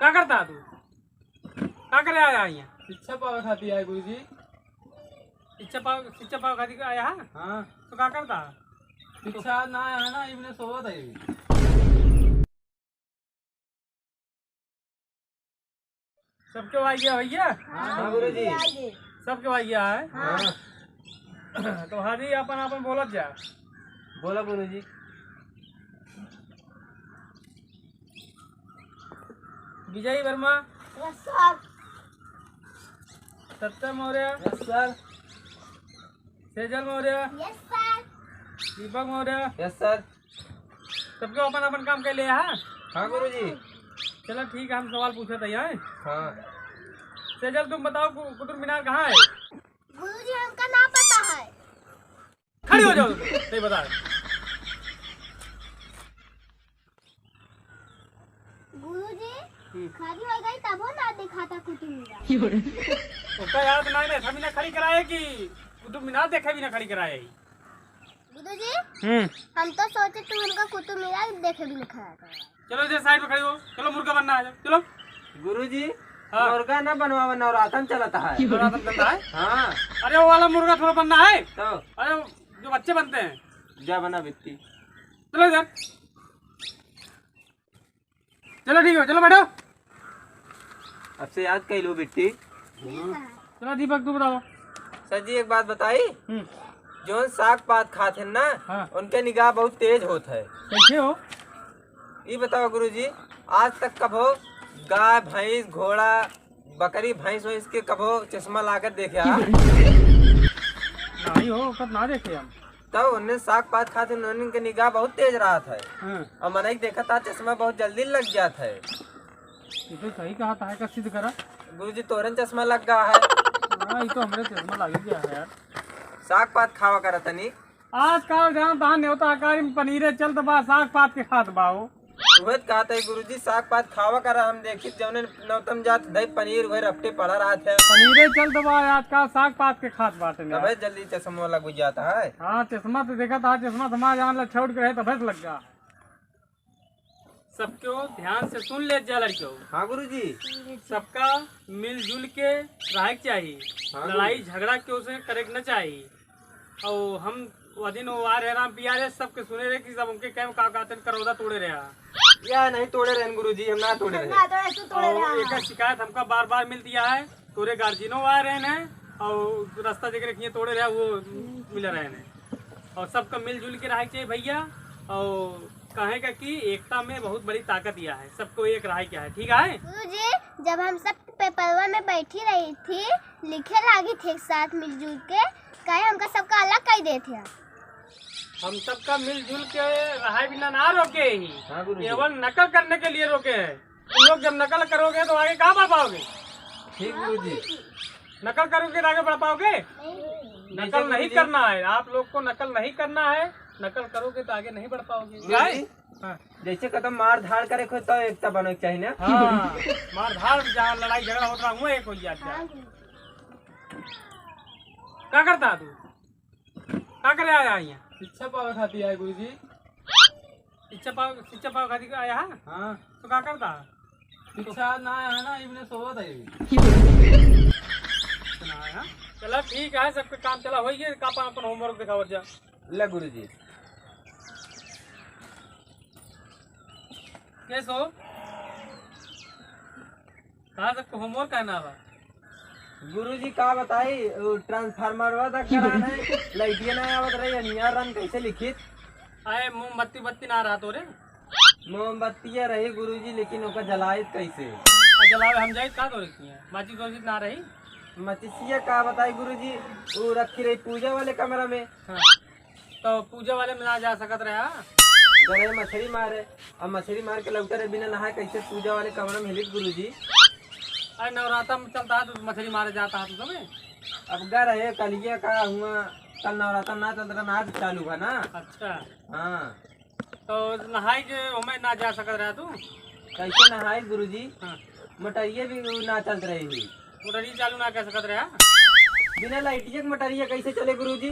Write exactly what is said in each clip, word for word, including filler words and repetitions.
का करता है तू? का करे आया है यहाँ? शिक्षा पावे खातिर आए गुरुजी। शिक्षा पावे, शिक्षा पावे खातिर आया है? हाँ। तो का करता है? शिक्षा ना है ना, इवने सोवत है। सबके भाई गया भैया? हाँ, गुरुजी। सबके भाई गया है? हाँ। तो हरी अपन अपन बोलत जा। बोला गुरुजी। Vijay Verma. Yes sir. Satya Maurya. Yes sir. Sejal Maurya. Yes sir. Deepak Maurya. Yes sir. सबके अपन अपन काम कर लिया है? हाँ गुरुजी। चलो ठीक है, हम सवाल पूछत है, हैं? हाँ। सेजल, तुम बताओ, कु-, कुतुब मीनार कहाँ है? गुरुजी, हमका ना पता है। खड़ी हो जाओ, नहीं पता है। गुरुजी, हम्म। खड़ी हो गई तबो ना दिखाता कुतुब मीनार। उसका याद ना है, हम ना खड़ी कराए कि कुतुब मीनार देखे भी ना खड़ी कराए। गुरुजी, हम्म। हम तो सोचे तू हमका कुतुब मीनार देखे भी नहीं खड़ा कर। चलो इधर साइड में खड़ी हो, चलो मुर्गा बनना है, चलो। गुरुजी, हाँ। मुर्गा ना बनवा, नवरातन चलता है। नवरातन चलता है? हाँ। अरे वो वाला मुर्गा थोड़ा बनना है। तो? अरे जो बच्चे बनते हैं। जा बना बिट्टी। चलो इधर। चलो ठीक है, चलो बैठो। अब से याद कर लो बिट्टी। चलो दीपक, तू बताओ। सर जी, एक बात बताई। हम्म। जौन साग पात खात हैं ना, हाँ। उनके निगाह बहुत तेज होत है। कैसे हो? ये बताओ गुरुजी, आज तक कभो गाय, भैंस, घोड़ा, बकरी, भैंस वैंस के कभो चश्मा लाकर देखा? नहीं हो, कब ना देखे हम। तब उन्हें साग पात खातिर उन्हें के निगाह बहुत तेज रहत है। हाँ। और मनई के देखत है, चश्मा बहुत जल्दी लग जात है। ये तो सही कहा था, का सिद्ध करा। गुरुजी, तोरन चश्मा लग गया है। हाँ, ये तो हमरे चश्मा लग गया है यार। साग पात खावा करा तनी। आजकल जान तहाँ न्योता हकारी में पनीरे चलत बा, साग पात के खात बा हो। उहे त कहत है गुरुजी, साग पात खावा करा, हम देखित जौने नौतम जात दही पनीर उहे रपटे पड़ा रहत है। पनीरे चलत बा आजकल, साग पात के खात बाटे ने। तबे जल्दी चश्मा लग जाता है। हाँ, चश्मा तो देखा था, चश्मा तो हमारा जान ला छौड़ के रहे तबे से लग गया। सबको ध्यान से सुन ले जा लड़कियों। हाँ गुरुजी। सबका मिलजुल के रहे के चाहिए। हाँ लड़ाई गुरुजी। झगड़ा क्यों से करे के न चाहिए। और हम वो दिन वो आ रहे राम पिया रहे, सबके सुने रहे कि सब उनके कैम का कहते हैं, करौदा तोड़े रहे। या नहीं तोड़े रहे गुरुजी, हम ना तोड़े रहे। ना तोड़े, तू तोड़े और रहे। एक शिकायत हमका बार बार मिलती है, तोरे गार्जियनों आ रहे हैं और रास्ता देख रहे कि ये तोड़े रहे, वो मिल रहे हैं। और सबका मिलजुल के रहे के चाहिए भैया। और कहे का कि एकता में बहुत बड़ी ताकत यह है, सबको एक रहे के है, ठीक है? गुरुजी, जब हम सब पेपरवा में बैठी रही थी, लिखे लागी थे एक साथ मिलजुल के, काहे हमका सबका अलग कर देते हैं? हम सबका मिलजुल के रहे बिना ना रोके ही, हाँ गुरुजी। केवल नकल करने के लिए रोके हैं। तुम लोग जब नकल करोगे तो आगे कहाँ बढ़ पाओगे? ठीक गुरुजी। नकल करोगे तो आगे बढ़ पाओगे? नहीं। नकल नहीं गुरुजी। करना है, आप लोग को नकल नहीं करना है। नकल करोगे तो आगे नहीं बढ़ पाओगे। गुरुजी, क्या है? हाँ। जैसे कदम मार धाड़ करे को तो एकता बने के चाहिए ना। हाँ, मार धाड़ जहाँ लड़ाई झगड़ा होता हुआ एक हो जाता है। हाँ। का करता है तू? का करे आया है यहाँ? शिक्षा पावे खातिर आए गुरुजी। शिक्षा पावे, शिक्षा पावे खातिर आया है? हाँ। तो का करता है? शिक्षा ना आया है ना, इवने सोवत है। ना आया? चला ठीक है, सबके काम चला होइए, का अपन, अपन होमवर्क दिखावत जा। ले गुरुजी। कैसे हो? कहाँ तक होमवर्क है ना बा? गुरुजी का बताई, वो ट्रांसफार्मरवा तक करान है, लाइटिया ना आवत रही, अनिया रन कैसे लिखित? आए मोमबत्ती बत्ती ना रहा तोरे? मोमबत्तिया रही गुरुजी, लेकिन ओका जलाइत कैसे? आ जलावे हम जाइत का तोरे किया? माचिस वाचिस ना रही? मचिसिया का बताई गुरुजी, वो रखी रही पूजा वाले कमरा में। हाँ। तो पूजा वाले में ना जा सकत रहे, हाँ? गए मछरी मारे, अब मछरी मार के लौटे रहे बिना नहाए, कैसे पूजा वाले कमरा में हिलित गुरुजी? अरे नवराता में चलता है तो मछरी मारे जाता है तू समय? अब गा रहे कलिया का हुआ, कल नवराता ना चलता रहा, आज चालू बा ना। अच्छा। हाँ। तो नहाई के ओमे ना जा सकत रहा तू? कैसे नहाई गुरुजी? हाँ। मोटरिया भी ना चलत रही हुई। मोटरिया चालू ना कर सकत रहा? बिना लाइटिया के मोटरिया कैसे चले गुरुजी?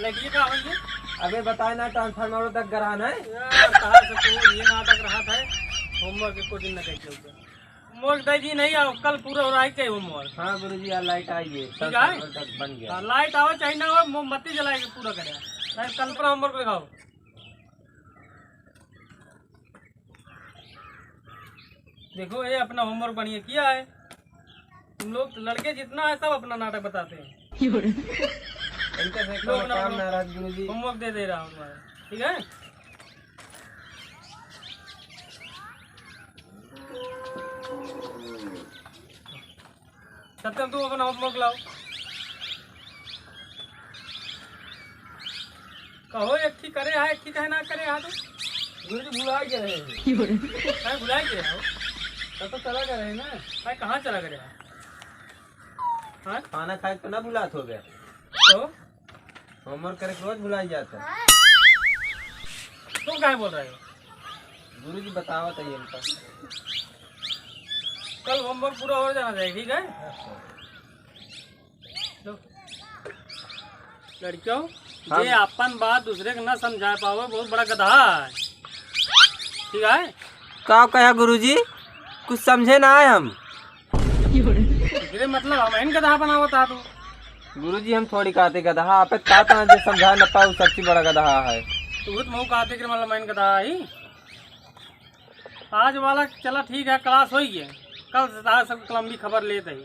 लाइटिया का होई है? अबे बताए ना, ट्रांसफार्मर तक गरान है। यार, कहाँ से तू ये नाटक रहा था? होमवर्क को दिन न कह के ऊपर। Homework दे दी नहीं, आओ, कल पूरा हो रहा है, चाहिए homework। हाँ गुरुजी, आज light आई है, ठीक है। Server तक बन गया। हाँ, light आवे चाहे ना हो, मोमबत्ती जला के पूरा करे। नहीं, कल पर homework लिखाओ। देखो, ये अपना homework बढ़िया किया है। तुम लोग लड़के जितना है, सब अपना नाटक बताते हैं। इनका से लो, अपना काम होमवर्क। नाराज गुरुजी। Homework दे दे रहा हूँ तुम्हारा, ठीक है? तब तक तुम अपना homework लाओ। कहो, एक ठी करे हा, एक ठी कहे ना करे हा तो? गुरुजी, भुला गए हैं। हैं, भुला गए हो? तब तो चला गए रहे ना। भाई, कहाँ चला गए हा? हाँ? खाना खाए तो ना भुलात हो गया? तो? Homework करे के रोज भुलाई जाता है। तुम काहे बोल रहे हो? गुरुजी, बतावत है इनका। कल homework पूरा हो जाना चाहिए, ठीक है? लो। लड़कियों, हाँ। जे आपन बात दूसरे के ना समझा पावे, बहुत बड़ा गधा है, ठीक है? का कहा गुरुजी? कुछ समझे ना आए हम। एकरे मतलब हमहिन गधा बनावत हा तू। गुरुजी, हम थोड़ी कहते गधा, आपे कहत है जे समझा न पाऊ, सबसे बड़ा गधा है। तू तो कहते कि मतलब हमहिन गधा है। आज वाला चला ठीक है, class होई गया, कल से तार सब लंबी खबर लेत है।